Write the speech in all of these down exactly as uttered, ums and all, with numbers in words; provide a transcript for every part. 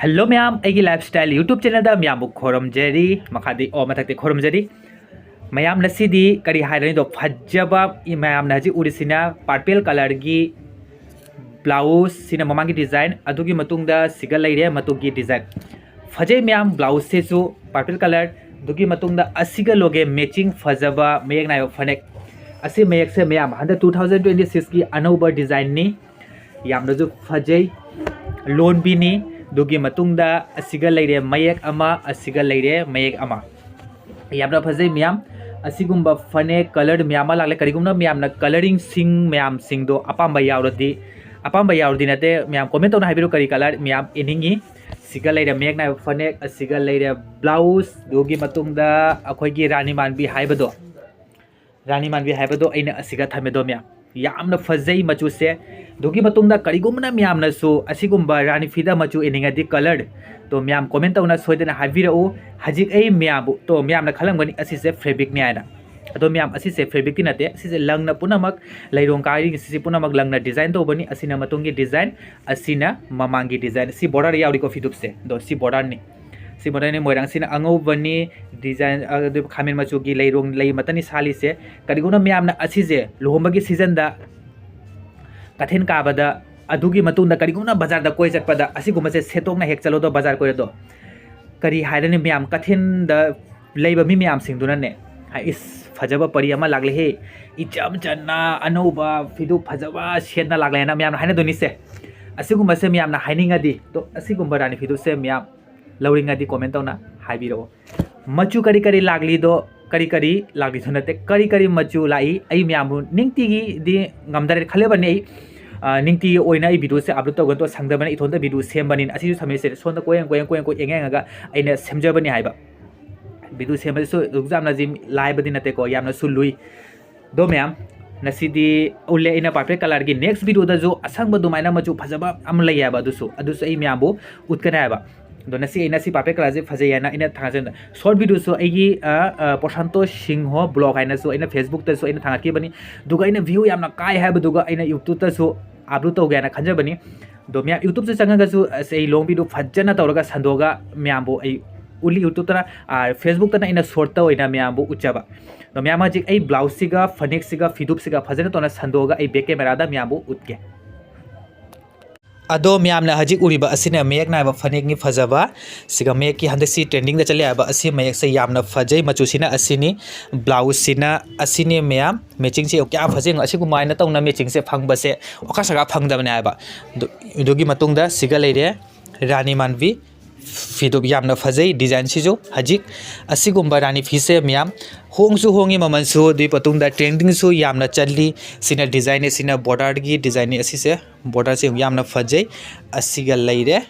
Hello ꯃꯌꯥꯝ, ꯑꯩꯒꯤ life style YouTube ꯆꯦꯅꯦꯜꯗ ꯃꯌꯥꯝꯕꯨ ꯈꯣꯏꯔꯝꯖꯔꯤ꯫ ꯃꯈꯥꯗꯤ, ꯑꯣ, ꯃꯊꯛꯇꯤ ꯈꯣꯏꯔꯝꯖꯔꯤ꯫ ꯃꯌꯥꯝ, ꯉꯁꯤꯗꯤ ꯀꯔꯤ ꯍꯥꯏꯔꯅꯤꯗꯣ, ꯐꯖꯕ, ꯃꯌꯥꯝꯅ ꯍꯧꯖꯤꯛ ꯎꯔꯤꯁꯤꯅ ꯄꯔꯄꯜ ꯀꯂꯔꯒꯤ ꯕ꯭ꯂꯥꯎꯁ, ꯁꯤꯅ ꯃꯃꯥꯡꯒꯤ ꯗꯤꯖꯥꯏꯟ, ꯑꯗꯨꯒꯤ ꯃꯇꯨꯡꯗ ꯁꯤꯒ ꯂꯩꯔꯦ ꯃꯇꯨꯡꯒꯤ ꯗꯤꯖꯥꯏꯟ꯫ ꯐꯖꯩ ꯃꯌꯥꯝ, ꯕ꯭ꯂꯥꯎꯁꯁꯤꯁꯨ ꯄꯔꯄꯜ ꯀꯂꯔ, ꯑꯗꯨꯒꯤ ꯃꯇꯨꯡꯗ ꯑꯁꯤꯒ ꯂꯣꯒꯦ ꯃꯦꯆꯤꯡ ꯐꯖꯕ ꯃꯌꯦꯛ ꯅꯥꯏꯕ ꯐꯅꯦꯛ꯫ ꯑꯁꯤ ꯃꯌꯦꯛꯁꯦ ꯃꯌꯥꯝ ꯍꯟꯗꯛ two thousand twenty six ꯀꯤ ꯑꯅꯧꯕ ꯗꯤꯖꯥꯏꯟꯅꯤ꯫ ꯌꯥꯝꯅꯁꯨ ꯐꯖꯩ, ꯂꯣꯟꯕꯤꯅꯤ꯫ ꯑꯗꯨꯒꯤ ꯃꯇꯨꯡꯗ ꯑꯁꯤꯒ ꯂꯩꯔꯦ ꯃꯌꯦꯛ ꯑꯃ, ꯑꯁꯤꯒ ꯂꯩꯔꯦ ꯃꯌꯦꯛ ꯑꯃ꯫ ꯌꯥꯝꯅ ꯐꯖꯩ ꯃꯌꯥꯝ꯫ ꯑꯁꯤꯒꯨꯝꯕ ꯐꯅꯦꯛ ꯀꯂꯔ ꯃꯌꯥꯝ ꯑꯃ ꯂꯥꯛꯂꯦ꯫ ꯀꯔꯤꯒꯨꯝꯕ ꯃꯌꯥꯝꯅ ꯀꯂꯔꯤꯡꯁꯤꯡ ꯃꯌꯥꯝꯁꯤꯡꯗꯣ ꯑꯄꯥꯝꯕ ꯌꯥꯎꯔꯗꯤ, ꯑꯄꯥꯝꯕ ꯌꯥꯎꯔꯗꯤ ꯅꯠꯇꯦ ꯃꯌꯥꯝ, ꯀꯣꯃꯦꯟ ꯇꯧꯅ ꯍꯥꯏꯕꯤꯔꯣ ꯀꯔꯤ ꯀꯂꯔ ꯃꯌꯥꯝ ꯏꯅꯤꯡꯉꯤ꯫ ꯁꯤꯒ ꯂꯩꯔꯦ ꯃꯌꯦꯛ ꯅꯥꯏꯕ ꯐꯅꯦꯛ, ꯑꯁꯤꯒ ꯂꯩꯔꯦ ꯕ꯭ꯂꯥꯎꯁ, ꯑꯗꯨꯒꯤ ꯃꯇꯨꯡꯗ ꯑꯩꯈꯣꯏꯒꯤ ꯔꯥꯅꯤ ꯃꯥꯟꯕꯤ ꯍꯥꯏꯕꯗꯣ, ꯔꯥꯅꯤ ꯃꯥꯟꯕꯤ ꯍꯥꯏꯕꯗꯣ ꯑꯩꯅ ꯑꯁꯤꯒ ꯊꯝꯃꯦꯗꯣ ꯃꯌꯥꯝ꯫ ꯌꯥꯝꯅ ꯐꯖꯩ ꯃꯆꯨꯁꯦ꯫ ꯑꯗꯨꯒꯤ ꯃꯇꯨꯡꯗ ꯀꯔꯤꯒꯨꯝꯕꯅ ꯃꯌꯥꯝꯅꯁꯨ ꯑꯁꯤꯒꯨꯝꯕ ꯔꯥꯅꯤ ꯐꯤꯗ ꯃꯆꯨ ꯏꯅꯤꯡꯉꯗꯤ ꯀꯂꯔ ꯇꯣ ꯃꯌꯥꯝ ꯀꯣꯃꯦꯟ ꯇꯧꯅ ꯁꯣꯏꯗꯅ ꯍꯥꯏꯕꯤꯔꯛꯎ꯫ ꯍꯧꯖꯤꯛ ꯑꯩ ꯃꯌꯥꯝꯕꯨ ꯇꯣ ꯃꯌꯥꯝꯅ ꯈꯜꯂꯝꯒꯅꯤ ꯑꯁꯤꯁꯦ ꯐꯦꯕ꯭ꯔꯤꯛꯅꯤ ꯍꯥꯏꯅ꯫ ꯑꯗꯣ ꯃꯌꯥꯝ, ꯑꯁꯤꯁꯦ ꯐꯦꯕ꯭ꯔꯤꯛꯇꯤ ꯅꯠꯇꯦ꯫ ꯑꯁꯤꯁꯦ ꯂꯪꯅ ꯄꯨꯝꯅꯃꯛ, ꯂꯩꯔꯣꯡ ꯀꯥꯏꯔꯤꯁꯤꯁꯤ ꯄꯨꯝꯅꯃꯛ ꯂꯪꯅ ꯗꯤꯖꯥꯏꯟ ꯇꯧꯕꯅꯤ꯫ ꯑꯁꯤꯅ ꯃꯇꯨꯡꯒꯤ ꯗꯤꯖꯥꯏꯟ, ꯑꯁꯤꯅ ꯃꯃꯥꯡꯒꯤ ꯗꯤꯖꯥꯏꯟ꯫ ꯁꯤ ꯕꯣꯔꯗꯔ ꯌꯥꯎꯔꯤꯀꯣ ꯐꯤꯗꯨꯞꯁꯦ꯫ ꯑꯗꯣ ꯁꯤ ꯕꯣꯔꯗꯔꯅꯤ꯫ ꯁꯤ ꯕꯣꯔꯗꯔꯅꯤ꯫ ꯃꯣꯏꯔꯥꯡꯁꯤꯅ ꯑꯉꯧꯕꯅꯤ, ꯗꯤꯖꯥꯏꯟ, ꯑ, ꯑꯗꯨ ꯈꯥꯃꯦꯟ ꯃꯆꯨꯒꯤ ꯂꯩꯔꯣꯡ ꯂꯩ ꯃꯇꯅꯤ ꯁꯥꯠꯂꯤꯁꯦ꯫ ꯀꯔꯤꯒꯨꯝꯕ ꯃꯌꯥꯝꯅ ꯑꯁꯤꯁꯦ ꯂꯨꯍꯣꯡꯕꯒꯤ ꯁꯤꯖꯟꯗ ꯀꯩꯊꯦꯜ ꯀꯥꯕꯗ, ꯑꯗꯨꯒꯤ ꯃꯇꯨꯡꯗ ꯀꯔꯤꯒꯨꯝꯕ ꯕꯖꯥꯔꯗ ꯀꯣꯏ ꯆꯠꯄꯗ ꯑꯁꯤꯒꯨꯝꯕꯁꯦ ꯁꯦꯠꯇꯣꯛꯅ ꯍꯦꯛ ꯆꯠꯂꯣꯗꯣ ꯕꯖꯥꯔ ꯀꯣꯏꯔꯗꯣ꯫ ꯀꯔꯤ ꯍꯥꯏꯔꯅꯤ ꯃꯌꯥꯝ, ꯀꯩꯊꯦꯜꯗ ꯂꯩꯕ ꯃꯤ ꯃꯌꯥꯝꯁꯤꯡꯗꯨꯅꯅꯦ, ꯍꯥꯏ, "ꯏꯁ, ꯐꯖꯕ ꯄꯔꯤ ꯑꯃ ꯂꯥꯛꯂꯦꯍꯦ, ꯏꯆꯝ ꯆꯟꯅ ꯑꯅꯧꯕ ꯐꯤꯗꯨ ꯐꯖꯕ ꯁꯦꯠꯅ ꯂꯥꯛꯂꯦꯅ" ꯃꯌꯥꯝꯅ ꯍꯥꯏꯅꯗꯣꯏꯅꯤꯁꯦ꯫ ꯑꯁꯤꯒꯨꯝꯕꯁꯦ ꯃꯌꯥꯝꯅ ꯍꯥꯏꯅꯤꯡꯉꯗꯤ, ꯇꯣ, ꯑꯁꯤꯒꯨꯝꯕ ꯔꯥꯅꯤ ꯐꯤꯗꯨꯁꯦ ꯃꯌꯥꯝ ꯂꯧꯅꯤꯡꯉꯗꯤ ꯀꯣꯃꯦꯟ ꯇꯧꯅ ꯍꯥꯏꯕꯤꯔꯛꯑꯣ꯫ ꯃꯆꯨ ꯀꯔꯤ ꯀꯔꯤ ꯂꯥꯛꯂꯤꯗꯣ, ꯀꯔꯤ ꯀꯔꯤ ꯂꯥꯛꯂꯤꯗꯣ ꯅꯠꯇꯦ, ꯀꯔꯤ ꯀꯔꯤ ꯃꯆꯨ ꯂꯥꯛꯏ, ꯑꯩ ꯃꯌꯥꯝꯕꯨ ꯅꯤꯡꯇꯤꯒꯤꯗꯤ ꯉꯝꯗꯔꯦ ꯈꯜꯂꯕꯅꯤ ꯑꯩ꯫ ꯑ, ꯅꯤꯡꯇꯤꯒꯤ ꯑꯣꯏꯅ ꯑꯩ ꯚꯤꯗꯤꯑꯣꯁꯦ ꯑꯞꯂꯣꯗ ꯇꯧꯒꯅꯤ, ꯇꯣ, ꯁꯪꯗꯕꯅꯤ, ꯏꯊꯣꯟꯗ ꯚꯤꯗꯤꯑꯣ ꯁꯦꯝꯕꯅꯤꯅ꯫ ꯑꯁꯤꯁꯨ ꯊꯝꯃꯤꯁꯦ ꯁꯣꯝꯗ ꯀꯣꯌꯦꯡ ꯀꯣꯌꯦꯡ ꯀꯣꯌꯦꯡ ꯀꯣꯌꯦꯡ ꯌꯦꯡꯉꯒ ꯑꯩꯅ ꯁꯦꯝꯖꯕꯅꯤ ꯍꯥꯏꯕ꯫ ꯚꯤꯗꯤꯑꯣ ꯁꯦꯝꯕꯁꯤꯁꯨ ꯑꯗꯨꯛ ꯌꯥꯝꯅ ꯖꯤꯝ ꯂꯥꯏꯕꯗꯤ ꯅꯠꯇꯦꯀꯣ, ꯌꯥꯝꯅꯁꯨ ꯂꯨꯏ꯫ ꯑꯗꯣ ꯃꯌꯥꯝ, ꯉꯁꯤꯗꯤ ꯎꯠꯂꯦ ꯑꯩꯅ ꯄꯔꯄꯜ ꯀꯂꯔꯒꯤ꯫ ꯅꯦꯛꯁ ꯚꯤꯗꯤꯑꯣꯗꯁꯨ ꯑꯁꯪꯕ ꯑꯗꯨꯃꯥꯏꯅ ꯃꯆꯨ ꯐꯖꯕ ꯑꯃ ꯂꯩꯌꯦꯕ, ꯑꯗꯨꯁꯨ, ꯑꯗꯨꯁꯨ ꯑꯩ ꯃꯌꯥꯝꯕꯨ ꯎꯠꯀꯅꯤ ꯍꯥꯏꯕ꯫ ꯑꯗꯣ ꯉꯁꯤ ꯑꯩꯅ ꯁꯤ ꯄꯔꯄꯜ ꯀꯂꯔꯁꯦ ꯐꯖꯩ ꯍꯥꯏꯅ ꯑꯩꯅ ꯊꯥꯡꯒꯠꯆꯕꯗ, ꯁꯣꯔꯠ ꯚꯤꯗꯤꯑꯣꯁꯨ ꯑꯩꯒꯤ, ꯑ, ꯑ, ꯄ꯭ꯔꯣꯁꯥꯟꯇꯣ ꯁꯤꯡꯍꯣ ꯕ꯭ꯂꯣꯒ ꯍꯥꯏꯅꯁꯨ ꯑꯩꯅ ꯐꯦꯁꯕꯨꯛꯇꯁꯨ ꯑꯩꯅ ꯊꯥꯡꯒꯠꯈꯤꯕꯅꯤ꯫ ꯑꯗꯨꯒ ꯑꯩꯅ ꯚ꯭ꯌꯨ ꯌꯥꯝꯅ ꯀꯥꯏ ꯍꯥꯏꯕꯗꯨꯒ ꯑꯩꯅ ꯌꯨꯇ꯭ꯌꯨꯕꯇꯁꯨ ꯑꯞꯂꯣꯗ ꯇꯧꯒꯦ ꯍꯥꯏꯅ ꯈꯟꯖꯕꯅꯤ꯫ ꯑꯗꯣ ꯃꯌꯥꯝ YouTube ꯇ ꯆꯪꯉꯒꯁꯨ ꯑꯁ ꯑꯩ long video ꯐꯖꯅ ꯇꯧꯔꯒ ꯁꯟꯗꯣꯛꯑꯒ ꯃꯌꯥꯝꯕꯨ ꯑꯩ ꯎꯠꯂꯤ꯫ YouTube ꯇꯅ, ꯑ, Facebook ꯇꯅ ꯑꯩꯅ short ꯇ ꯑꯣꯏꯅ ꯃꯌꯥꯝꯕꯨ ꯎꯠꯆꯕ꯫ ꯑꯗꯣ ꯃꯌꯥꯝ ꯍꯧꯖꯤꯛ ꯑꯩ blouse ꯁꯤꯒ ꯐꯅꯦꯛꯁꯤꯒ ꯐꯤꯗꯨꯞꯁꯤꯒ ꯐꯖꯅ ꯇꯧꯅ ꯁꯟꯗꯣꯛꯑꯒ ꯑꯩ back camera ꯗ ꯃꯌꯥꯝꯕꯨ ꯎꯠꯀꯦ꯫ ꯑꯗꯣ ꯃꯌꯥꯝꯅ ꯍꯧꯖꯤꯛ ꯎꯔꯤꯕ ꯑꯁꯤꯅ ꯃꯌꯦꯛ ꯅꯥꯏꯕ ꯐꯅꯦꯛꯅꯤ ꯐꯖꯕ꯫ ꯁꯤꯒ ꯃꯌꯦꯛꯀꯤ ꯍꯟꯗꯛꯁꯤ trending ꯗ ꯆꯠꯂꯤ ꯍꯥꯏꯕ ꯑꯁꯤ ꯃꯌꯦꯛꯁꯦ ꯌꯥꯝꯅ ꯐꯖꯩ꯫ ꯃꯆꯨꯁꯤꯅ ꯑꯁꯤꯅꯤ, blouse ꯁꯤꯅ ꯑꯁꯤꯅꯤ ꯃꯌꯥꯝ꯫ Matching ꯁꯦ ꯀꯌꯥ ꯐꯖꯩ ꯌꯦꯡꯉꯣ꯫ ꯑꯁꯤꯒꯨꯝꯕ ꯍꯥꯏꯅ ꯇꯧꯅ matching ꯁꯦ ꯐꯪꯕꯁꯦ ꯑꯣꯀꯥ ꯁꯥꯀꯥ ꯐꯪꯗꯕꯅꯦ ꯍꯥꯏꯕ꯫ ꯑꯗꯨ-, ꯑꯗꯨꯒꯤ ꯃꯇꯨꯡꯗ ꯁꯤꯒ ꯂꯩꯔꯦ ꯔꯥꯅꯤ ꯃꯥꯟꯕꯤ ꯐꯤꯗꯨꯞ, ꯌꯥꯝꯅ ꯐꯖꯩ design ꯁꯤꯁꯨ꯫ ꯍꯧꯖꯤꯛ ꯑꯁꯤꯒꯨꯝꯕ ꯔꯥꯅꯤ ꯐꯤꯁꯦ ꯃꯌꯥꯝ ꯍꯣꯡꯁꯨ ꯍꯣꯡꯉꯤ ꯃꯃꯜꯁꯨ, ꯑꯗꯨꯒꯤ ꯃꯇꯨꯡꯗ trending ꯁꯨ ꯌꯥꯝꯅ ꯆꯠꯂꯤ꯫ ꯁꯤꯅ design ꯅꯤ, ꯁꯤꯅ border ꯒꯤ design ꯅꯤ꯫ ꯑꯁꯤꯁꯦ border ꯁꯦ ꯌꯥꯝꯅ ꯐꯖꯩ꯫ ꯑꯁꯤꯒ ꯂꯩꯔꯦ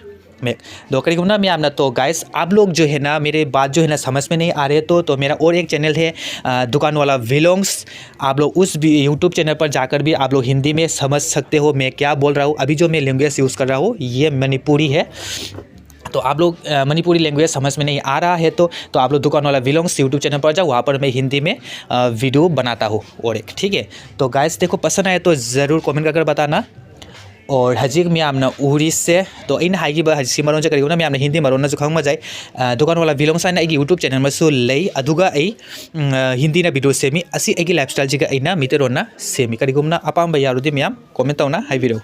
ꯃꯦꯛ꯫ ꯑꯗꯣ ꯀꯔꯤꯒꯨꯝꯕ ꯃꯌꯥꯝꯅ, तो guys, आप लोग जो है ना, मेरे बात जो है ना समझ में नहीं आ रहे तो, तो मेरा और एक channel है, अ, दुकान वाला vlogs। आप लोग उस भी YouTube channel पर जाकर भी आप लोग हिंदी में समझ सकते हो मैं क्या बोल रहा हूँ। अभी जो मैं language use कर रहा हूँ ये मणिपुरी है। तो आप लोग, अ, मणिपुरी language समझ में नहीं आ रहा है तो, तो आप लोग दुकान वाला vlogs YouTube channel पर जाओ, वहाँ पर मैं हिंदी में, अ, video बनाता हूँ और एक, ठीक है। तो guys, देखो, पसंद आए तो ज़रूर comment कर बताना। और ꯍꯧꯖꯤꯛ ꯃꯌꯥꯝꯅ ꯎꯔꯤꯁꯦ, तो ꯑꯩꯅ ꯍꯥꯏꯈꯤꯕ ꯍꯧꯖꯤꯛꯁꯤ ꯃꯔꯣꯟꯁꯦ ꯀꯔꯤꯒꯨꯝꯕ ꯃꯌꯥꯝꯅ ꯍꯤꯟꯗꯤ ꯃꯔꯣꯟꯅꯁꯨ ꯈꯪꯉꯝꯕ ꯌꯥꯏ꯫ ꯑ, दुकान वाला vlogs ꯍꯥꯏꯅ ꯑꯩꯒꯤ YouTube channel ꯑꯃꯁꯨ ꯂꯩ꯫ ꯑꯗꯨꯒ ꯑꯩ, ꯎꯝ, ꯑ, ꯍꯤꯟꯗꯤꯅ video ꯁꯦꯝꯃꯤ꯫ ꯑꯁꯤ ꯑꯩꯒꯤ lifestyle ꯁꯤꯒ ꯑꯩꯅ ꯃꯤꯇꯩꯔꯣꯟꯅ ꯁꯦꯝꯃꯤ꯫ ꯀꯔꯤꯒꯨꯝꯕ ꯑꯄꯥꯝꯕ ꯌꯥꯎꯔꯗꯤ ꯃꯌꯥꯝ comment ꯇꯧꯅ ꯍꯥꯏꯕꯤꯔꯛꯎ꯫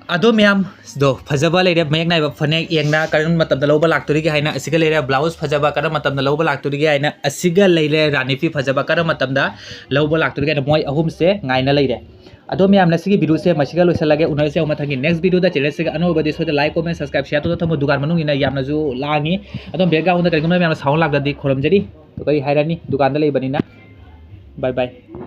ꯑꯗꯣ ꯃꯌꯥꯝ, ꯑꯗꯣ ꯐꯖꯕ ꯂꯩꯔꯦ, ꯃꯌꯦꯛ ꯅꯥꯏꯕ ꯐꯅꯦꯛ ꯌꯦꯡꯅ ꯀꯔꯝꯕ ꯃꯇꯝꯗ ꯂꯧꯕ ꯂꯥꯛꯇꯣꯔꯤꯒꯦ ꯍꯥꯏꯅ ꯑꯁꯤꯒ ꯂꯩꯔꯦ, blouse ꯐꯖꯕ ꯀꯔꯝꯕ ꯃꯇꯝꯗ ꯂꯧꯕ ꯂꯥꯛꯇꯣꯔꯤꯒꯦ ꯍꯥꯏꯅ ꯑꯁꯤꯒ ꯂꯩꯔꯦ, ꯔꯥꯅꯤ ꯐꯤ ꯐꯖꯕ ꯀꯔꯝꯕ ꯃꯇꯝꯗ ꯂꯧꯕ ꯂꯥꯛꯇꯣꯔꯤꯒꯦ ꯍꯥꯏꯅ ꯃꯣꯏ ꯑꯍꯨꯝꯁꯦ ꯉꯥꯏꯅ ꯂꯩꯔꯦ꯫ ꯑꯗꯣ ꯃꯌꯥꯝ, ꯉꯁꯤꯒꯤ video ꯁꯦ ꯃꯁꯤꯒ ꯂꯣꯏꯁꯤꯜꯂꯒꯦ꯫ ꯎꯅꯔꯁꯦ ꯑꯃꯨꯛ ꯃꯊꯪꯒꯤ next video ꯗ꯫ Channel ꯁꯤꯒ ꯑꯅꯧꯕꯗꯤ ꯁꯣꯏꯗ like, comment, subscribe, share ꯇꯧꯗꯨꯅ ꯊꯝꯃꯨ꯫ ꯗꯨꯀꯥꯟ ꯃꯅꯨꯡꯒꯤꯅ ꯌꯥꯝꯅꯁꯨ ꯂꯥꯡꯉꯤ꯫ ꯑꯗꯣ background ꯗ ꯀꯔꯤꯒꯨꯝꯕ ꯃꯌꯥꯝꯅ sound ꯂꯥꯛꯂꯗꯤ ꯈꯨꯔꯨꯝꯖꯔꯤ꯫ ꯑꯗꯣ ꯀꯔꯤ ꯍꯥꯏꯔꯅꯤ, ꯗꯨꯀꯥꯟꯗ ꯂꯩꯕꯅꯤꯅ꯫ Bye bye꯫